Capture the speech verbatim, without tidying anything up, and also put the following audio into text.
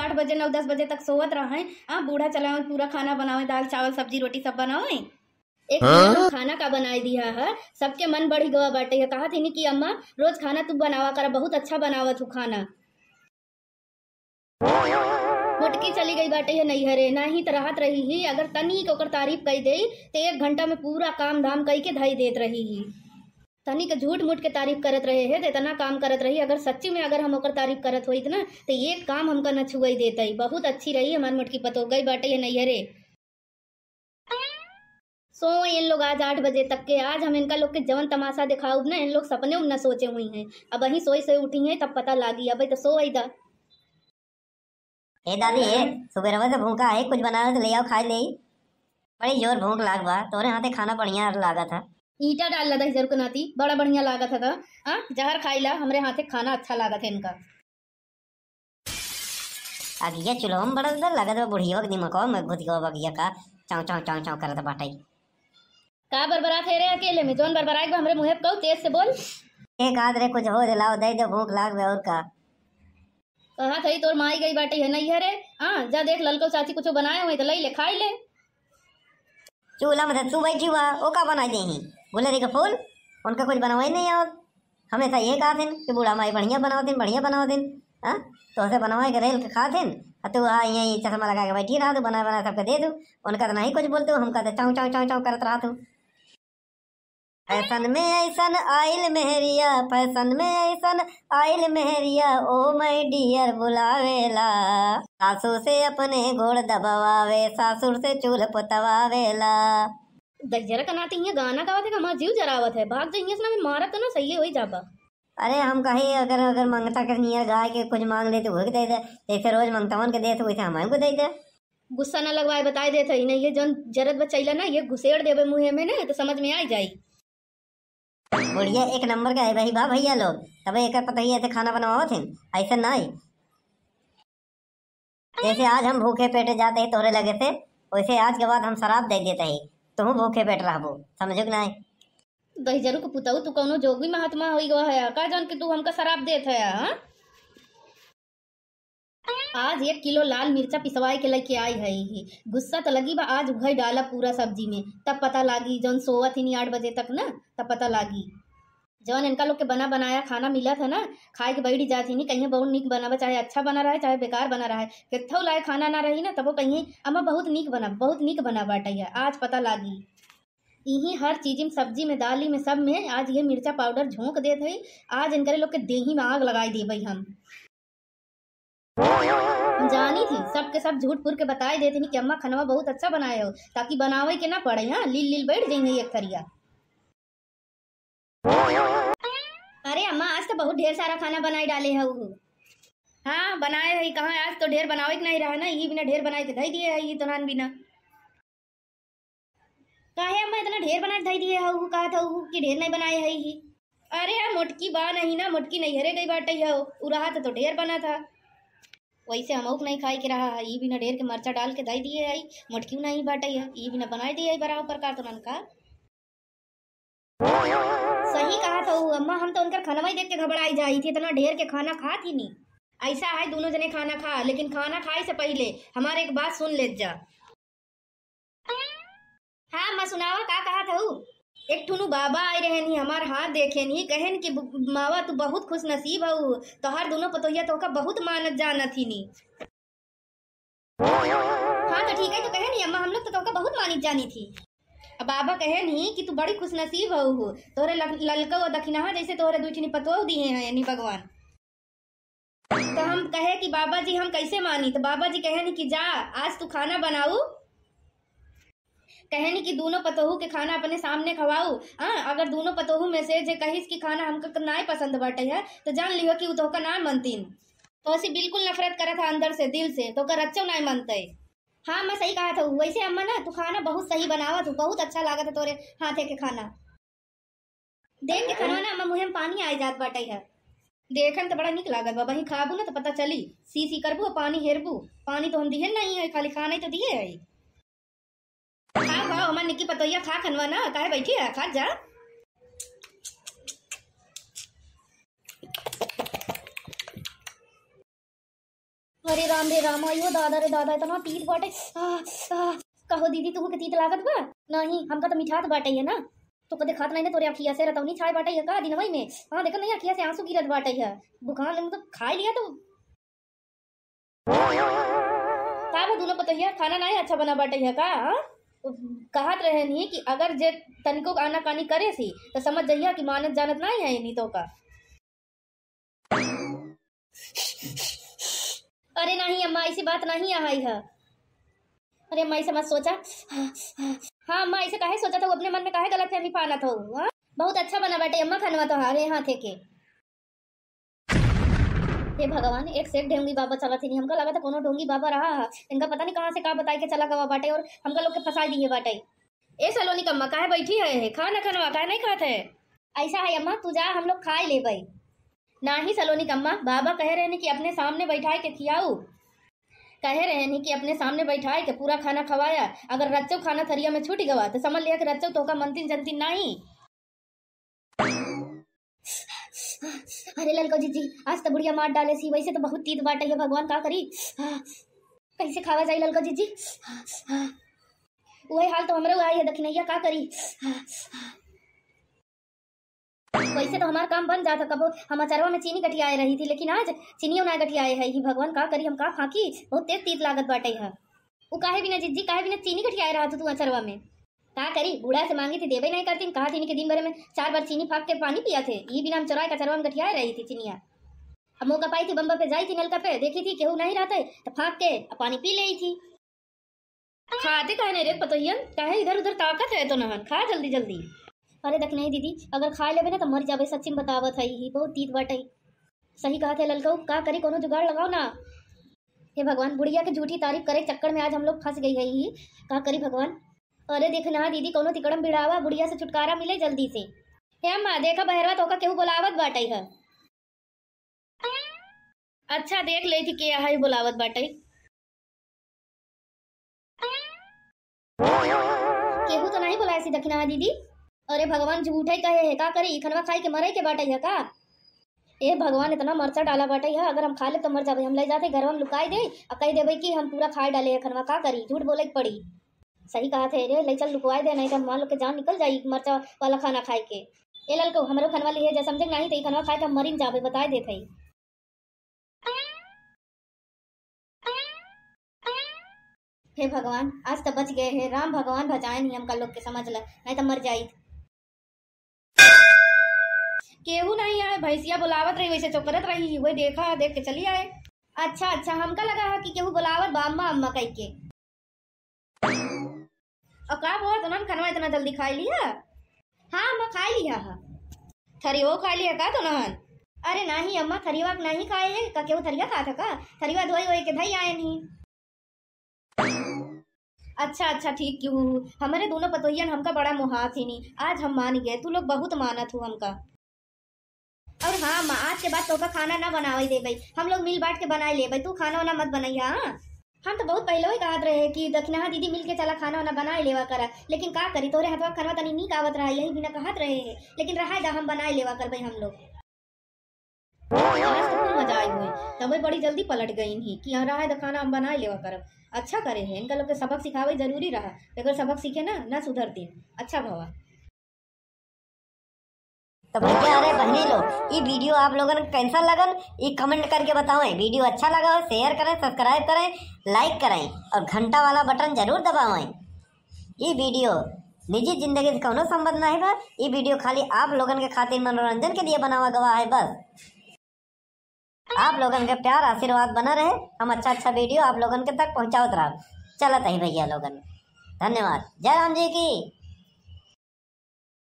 आठ बजे, नौ दस बजे तक सोवत रहैं। आ, बूढ़ा चलावैं, पूरा खाना बनावैं, दाल, चावल, सब्जी, रोटी सब बनावैं। एक हाँ? दिन हम खाना का बनाए दिया है, सबके मन बढ़ गवा बाटे है। कहा थी नी कि अम्मा, रोज खाना तू बनावा करा, बहुत अच्छा बनावत हूँ खाना। मोटकी चली गई बाटे है नैहरे, नाही त रहत रही ही, अगर तनिक ओकर तारीफ कई देई, ते एक घंटा में पूरा काम धाम कई के धई देत रही ही। तनिक झूठ मूठ के तारीफ करत रहे है, त इतना काम करत रही। अगर सच्ची में अगर हम ओकर तारीफ करत होइत ना, त एक काम हमका न छुअई देतई। बहुत अच्छी रही हमार मोटकी पतोह, गई बाटे है नैहरे। सोवैं इन लोग आज आठ बजे तक के। आज हम इनका लोग के जवन तमाशा देखाउब ना, इन लोग सपने में न सोचे हुई हैं। अबहीं सोई सोई उठी हैं, तब पता लागी। अबे तो सोवै दा। ए दादी, ए, सुबेरवा से भूखा है, कुछ बनावे तो ले आओ, खाए ले। बड़ी जोर भूख लाग बा, तोरे हाथे खाना बढ़िया लागत है। ईंटा डाल ला दहिजरू के नाती, बड़ा बढ़िया लागत है तो। आ, जहर खाई ला, हमरे हाथे खाना अच्छा लागत है इनका। अगिया चूल्हा में बड़ा डर लागत बा, बुढ़िया के दिमागवा में घुस गवा बगिया का, चाव चाव चाव चाव करत बाटे। का बरबरात है रे अकेले में? जौन बरबराए के बा हमरे मुँहे पे कहू, तेज से बोल। ए का रे, कुछ हो दिलाओ, दे दे, भूख लाग बे, और का। कहा थई तोर माई गई बाटे है नैहरे, हाँ, जा देख ललको चाची कुछ बनाए हुए तो लई ले, खाई ले। चूल्हा में तो तू बैठी हुआ, ओ का बनाई देही? गुलरी के फूल, उनका कुछ बनवाई नहीं आवत। हमेशा ये कहत हिन कि बूढ़ा माई बढ़िया बनावत हिन, बढ़िया बनावत हिन। हाँ, तोहसे बनवाए के रेल के खात हिन, आ तू आ यहीं चश्मा लगा के बैठी रहा, तू बनाए बनाए सबके दे दू। उनका तो नहीं कुछ बोलते, हमका तो चाव चाव चाव चाव करत रहा तू। फैशन में ऐसन आइल मेहरिया, फैशन में ऐसन आइल मेहरिया, ओ माय डियर बुलावेला। सासू से अपने गोड़ दबवावे, सासुर से चूल्ह पोतवावेला। दहिजरा का नाती हियाँ गाना गावत है का? हमार जीव जरावत है, भाग जा हियाँ से ना, मैं मारब तो ना सही होई जाबा। अरे हम कही अगर, अगर मंगता के नियर गाय के कुछ मांग ले तो वही के दे दे, जैसे रोज मंगतवन के दे तो वैसे हमारे को दे दे। गुस्सा ना लगवाए, बताए देत हई, नहीं ये जौन जरत बचैला ना, ये घुसेड़ देबे मुँहे में ना, तो समझ में आई जाई। बुढ़िया एक नंबर का है भाई, बा भैया लोग, तबे एकर पतोहिया ऐसे खाना बनवावत हैं, ऐसे नहीं। जैसे आज हम भूखे पेटे जाते ही तोहरे लगे से, वैसे आज के बाद हम शराब दे देते ही, तुहू भूखे पेट रहबू, समझू कि नहीं? दहिजरू के पुतऊ, तू कौनो जोगी महात्मा होई गवा है का, जौन कि तू हमका शराब देत है, हाँ? आज एक किलो लाल मिर्चा पिसवाए के लेके आई है ही। गुस्सा तो लगी बा, आज उहई डाला पूरा सब्जी में, तब पता लागी। जौन सोवत ही नहीं आठ बजे तक ना, तब पता लागी। जौन इनका लोग के बना बनाया खाना मिलत है ना, खाए के बैठ जात ही नहीं, कहीं बहुत नीक बना बा, चाहे अच्छा बना रहे, चाहे बेकार बना रहे। केथौ लाए खाना ना रही ना, तबो कहीं अम्मा बहुत नीक बना, बहुत नीक बना बाटे है, आज पता लागी। इही हर चीज में, सब्जी में, दाली में, सब में आज ये मिर्चा पाउडर झोंक देत है। आज इनकरे लोग के देही में आग लगाई देबई हम। हम जानी थी, सबके सब झूठ फूर के बताए देत ही कि अम्मा खनवा बहुत अच्छा बनाए हो, ताकि बनावे के ना पड़े। हाँ, लील लील बैठ जाइए एक थरिया। अरे अम्मा, आज तो बहुत ढेर सारा खाना बनाए डाले हऊ। हाँ, बनाए है, कहाँ, आज तो ढेर बनावे के नहीं रहा ना, यही बिना ढेर बनाए के धई दिए है, ये तो नान बिना। काहे अम्मा इतना ढेर बना के धई दिए हऊ, कहत हऊ कि ढेर नहीं बनाए है ही? अरे यार, मोटकी बा नहीं ना, मोटकी नैहरे गई बाटे हऊ, उ रहा तो, तो ढेर बना था। वैसे हमहू के नहीं खाए के रहा है, ई बिना ढेर के मरचा डाल के धई दिए है, मोटकी नहीं बाटे है, ई बिना बनाए दिए है बराबर का तो ननका। सही कहत हऊ अम्मा, हम तो उनकर खानवा ही देख के घबराई जाई थी, इतना ढेर के खाना खात ही नहीं। ऐसा है दोनों जने खाना खा, लेकिन खाना खाए से पहले हमारे एक बात सुन लेत जा। हाँ अम्मा, सुनावा, का कहत हऊ? एक ठुनु बाबा आए रहन ही, हमार हाथ देखेन ही, कहेन कि ब-, मावा तू बहुत खुश नसीब हऊ, तोहार दोनों पतोहिया तोहका बहुत मानत जानत ही नी। हाँ तो ठीक है, तो कहे नहीं अम्मा, हम लोग तो तोहका बहुत मानित जानी थी। अब बाबा कहे नहीं कि तू बड़ी खुशनसीब हऊ हो, तोहरे लल-, ललका और दखिनहा जैसे तोहरे दुई ठिनी पतोह दिए हैं यानी भगवान। तो हम कहे कि बाबा जी हम कैसे मानी, तो बाबा जी कहे नहीं कि जा आज तू खाना बनाऊ, कहे नहीं कि दोनों पतोहू के खाना अपने सामने खवाऊ। हाँ, अगर दोनों पतोहू में से जे कहिस कि खाना हमका नाय पसंद बाटे है, तो जान लियो कि उ तोहका ना मनतीन। तोहसे बिल्कुल नफरत करत है अंदर से, दिल से, तोहका रच्चो नाय मनते। हाँ, मैं सही कहत हूँ। वैसे अम्मा ना, तू खाना बहुत सही बनावत हूँ, बहुत अच्छा लागत है तोरे हाथे के खाना। देख के खाना ना, अम्मा, मुँहे में पानी आए जात बाटे है। देखे में तो बड़ा निक लागत बा, वहीं खाबू ना तो पता चली। सी सी करबू और पानी हेरबू। पानी तो हम दिहे नहीं है, खाली खाना ही तो दिहे है। खा, खा, हमार निक्की पतोहिया, खा खनवा ना, काहे बैठी है, खा जा। अरे रे राम, रे राम, अयो दादा, रे दादा, इतना तीत बाटे। आ, आ, कहो दीदी, तुहू के तीत लागत बा? नहीं, हमका तो मिठात बाटे है ना। तो कदे खात नहीं ना, तोरे अखिया से रतौनी छाए बाटे है का दिनवई में? हाँ, देखो नहीं, अखिया से आंसू गिरत बाटे है। बुखार लग तो खाई लिया तो। का बा दुनो पतोहिया, खाना नहीं अच्छा बना बाटे है का? हाँ? कहत रहे नहीं कि अगर जे तनिको आनाकानी करे सी, तो समझ जइया कि मानत जानत नहीं है नहीं तो का। अरे नहीं अम्मा, ऐसी बात नहीं है। अरे अम्मा, ऐसे मत सोचा। हाँ अम्मा, ऐसे काहे सोचा था? अपने मन में काहे गलतफहमी फानत हो? हाँ? बहुत अच्छा बना बाटे अम्मा खानवा तोहारे हाथे के। हे भगवान, एक से एक ढोंगी बाबा चलत ही। हमका लगा था कोनो ढोंगी बाबा रहा है, इनका पता नहीं कहाँ से का बताई के चला गवा बाटे और हमका लोग के फंसाई दिए बाटे। ए सलोनी कम्मा, काहे बैठी है? खा ना खानवा, काहे नहीं खात है? ऐसा है अम्मा, तू जा, हम लोग खाए लेबै। नाही सलोनी कम्मा, बाबा कहे रहने कि अपने सामने बैठाए के खियाऊ। कहे रहने कि अपने सामने बैठाए के पूरा खाना खवाया। अगर रच्चो खाना थरिया में छूट गवा तो समझ लिया कि रच्चो तोहका मनतीन जनतीन नाही। अरे ललको जीजी, आज तो बुढ़िया मार डाले सी। वैसे तो बहुत तीत बाटे है भगवान, का करी? कैसे खावा जाई ललको जीजी? वही हाल तो हमरो आई है दखिनैया, का करी? वैसे तो हमार काम बन जात है, कबो हम अचरवा में चीनी गठियाए रही थी, लेकिन आज चीनियो ना गठियाए है। ही भगवान, का करी हम, का फाँकी? बहुत तेज तीत लागत बाटे है। उ काहे बिना जिज्जी, काहे बिना चीनी गठियाए रहा तू, तू अचरवा में? का करी, बूढ़ा से मांगी थी, देबे नहीं करतीन। कहा थी इनके दिन भर में चार बार चीनी फाँक के पानी पिया थे, ई बिना हम चोराए के अचरवा में गठियाए रही थी चीनिया। अब मौका पाई थी, बम्बा पे जाई थी, नलका पे देखी थी केहू नहीं रहते, तो फाँक के अब पानी पी लेई थी। खाते काहे नहीं रे पतोहियन, काहे इधर उधर ताकत है तो नहन, खा जल्दी जल्दी। अरे दखिनई दीदी, अगर खाए लेबे ना तो मर जाबे, सच्ची में बतावत है, ही बहुत तीत बाटे। सही कहत है ललकऊ, का करी, कोनो जुगाड़ लगाओ ना। हे भगवान, बुढ़िया के झूठी तारीफ करे चक्कर में आज हम लोग फंस गई है ही, का करी भगवान। अरे दखिनई दीदी, कोनो तिकड़म बिड़ावा, बुढ़िया से छुटकारा मिले जल्दी से। हे अम्मा, देखा बहरवा तोका केहू बोलावत बाटे है। अच्छा, देख लेई थी के है बोलावत बाटे। केहू तो नहीं बोलाए सी दखिनई दीदी। अरे भगवान, झूठे कहे है, का करी, ई खनवा खाई के मरे के बाटे है का? ए भगवान, इतना मरचा डाला बाटे है, अगर हम खा ले तो मर जाबे। हम ले जाते घरवा में लुकाई दे, आ कह देबे कि हम पूरा खाए डाले है खनवा, का करी, झूठ बोले के पड़ी। सही कहा थे रे, ले चल लुकवाए दे, नहीं तो हमार लोग के जान निकल जाई मरचा वाला खाना खाए के। ए ललको, हमरो खनवा लिहे जा, समझे नहीं तो ई खनवा खाए के हम मरिन जाबे, बताए देत हई। हे भगवान, आज तो बच गए हे। राम भगवान बचाए नहीं हमका लोग के, समझ ल, नहीं तो मर जाई। केहू नहीं आए, भैंसिया बुलावत रही, वैसे चोकरत रही, वही देखा, देख के चली आए। अच्छा, अच्छा, हमका लगा है कि केहू बुलावत बा, अम्मा, अम्मा कह के। और का बुआ, तोनन खनवा इतना जल्दी खाई लिया? हाँ, अम्मा, खाई लिया है। थरियो खाई लिया का तोनन? अरे नहीं अम्मा, थरिया के नहीं खाए है, का केहू थरिया खात है का? थरिया धोई वोई के धई आए नहीं। अच्छा, अच्छा, ठीक क्यों? हमारे दोनों पतोहियन हमका बड़ा मोहात ही नहीं, आज हम मान गए, तू लोग बहुत मानत हो हमका। और हाँ माँ, आज के बाद तोहका खाना ना बनावे देबै, हम लोग मिल बांट के बनाए लेबै, तू खाना वाना मत बनैया। हाँ, हम तो बहुत पहले ही कहत रहे कि दखिनहा दीदी मिल के चला खाना वाना बनाए लेवा करा, लेकिन का करी, तोहरे हथवा के खाना तनी नीक आवत रहा, यही बिना कहत रहे है, लेकिन रहा दा, हम बनाए लेवा करबै हम लोग। आज तो खूब मजा आई हुई, तबे बड़ी जल्दी पलट गई ही कि यहाँ रहा दा खाना हम बनाए लेवा करब। अच्छा करे है, इनका लोग के सबक सिखावे जरूरी रहा, अगर सबक सीखे ना, ना सुधरती। अच्छा भवा। तो भैया, अरे बहनी लोग, ई video आप लोगन के कैसा लगन, ई comment करके बतावें। Video अच्छा लगा हो, share करें, subscribe करें, like करें और घंटा वाला button जरूर दबावें। ई video निजी जिंदगी से कौनो संबंध नहीं बा, ई video खाली आप लोगन के खातिर मनोरंजन के लिए बनावा गवा है बस। आप लोगन के प्यार आशीर्वाद बना रहे, हम अच्छा अच्छा video आप लोगन के तक पहुँचावत रहब। चलत ही भैया लोगन, धन्यवाद। जय राम जी की।